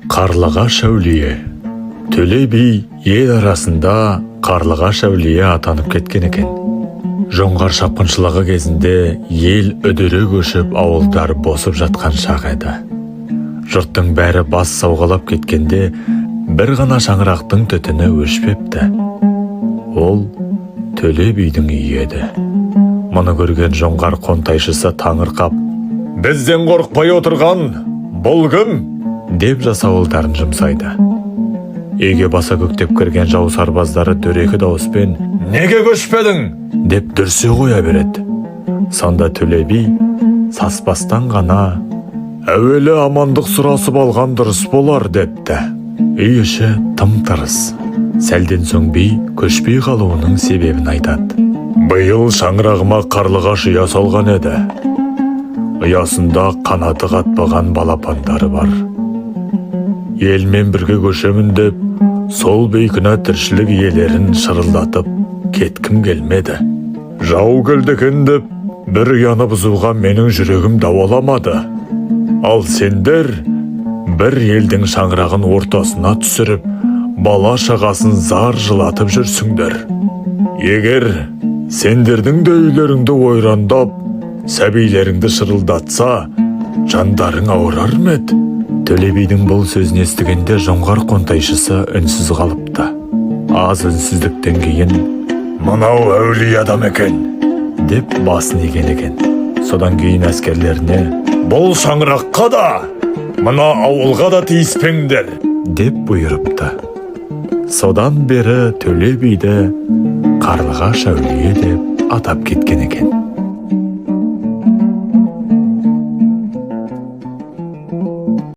Қарлығаш әулие. Төле би ел арасында Қарлығаш әулие атанып кеткен екен. Жоңғар шапқыншылығы кезінде ел үдере көшіп, ауылдар босып жатқан шақ еді. Жұрттың бәрі бас сауғалап кеткенде, бір ғана шаңырақтың түтіні өшпепті. Ол Төле бидің үйі еді. Мұны көрген жоңғар қонтайшысы таңырқап, «Бізден қорықпай отырған бұл кім?» деп жасауылдарын жұмсайды. Үйге баса көктеп кірген жау сарбаздары дөрекі дауыспен: «Неге көшпедің?» деп дүрсе қоя береді. Сонда Төле би саспастан ғана: «Әуелі амандық сұрасып алған дұрыс болар», – депті. Үй іші тым тырыс. Сәлден соң би көшпей қалуының себебін айтады: «Биыл шаңырағыма қарлығаш ұя салған еді. Ұясында қанаты қатпаған балапандары бар. Елмен бірге көшемін деп, сол бейкүнә тіршілік иелерін шырылдатып кеткім келмеді. Жау келді екен деп, бір ұяны бұзуға менің жүрегім дауаламады. Ал сендер бір елдің шаңырағын ортасына түсіріп, бала шағасын зар жылатып жүрсіңдер. Егер сендердің де үйлеріңді ойрандап, сәбилеріңді шырылдатса, жандарың ауырар ма еді?» Төле бидің бұл сөзін естігенде, жоңғар қонтайшысы үнсіз қалыпты. Аз үнсіздіктен кейін: «Мынау әулие адам екен», – деп басын иген екен. Содан кейін әскерлеріне: «Бұл шаңыраққа да, мына ауылға да тиіспеңдер», – деп бұйырыпты. Содан бері Төле биді Қарлығаш әулие деп атап кеткен екен.